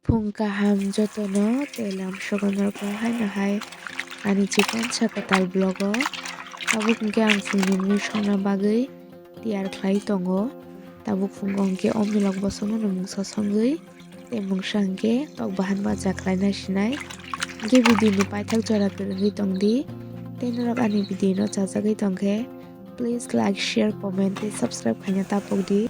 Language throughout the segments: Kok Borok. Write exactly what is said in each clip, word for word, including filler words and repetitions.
Phung kaham jotono tei lamsogo norokno haino hai ani chikon sa kwtal vlog o. Tabuk hwnkhe ang phungni mui songna bagwi tiyar khlai tongo. Tabuk phungo hwnkhe o milok bosongno mungsa songwi tei mungsa hwnkhe tok bahan baja khlaina sinai. Hwnkhe video ni paithak jora kwrwngwi tongdi tei norok ani video no chajagwi tongkhe please like, share, comment tei subscribe khaina tapokdi.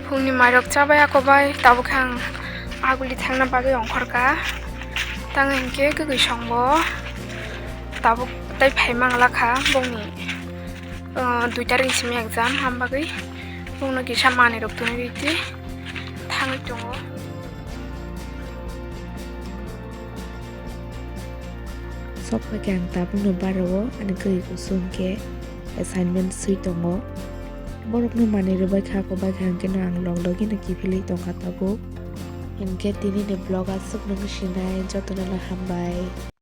Phungni mairok chabai ako bai, tabuk khe ang aguli thangna bagwi ongkhorkha. Tang hinkhe kwkwi songbo tabuk tei phai mangla kha bongni, uh, dui tarik ni simi exam, ham bagwi bongno kisa manwi rok twnwi rwdi thangwi tongo. Sok pai khe ang tabukno barao ani kwrwi kusu hwnkhe assignment swi tongo. Borokno manwi rwbai kha, kobai kha hwnkhe no ang log logi no kiphilwi tongkha tabuk. Hinkhe tini ni vlog aswk nung sinai, jotono no hambai.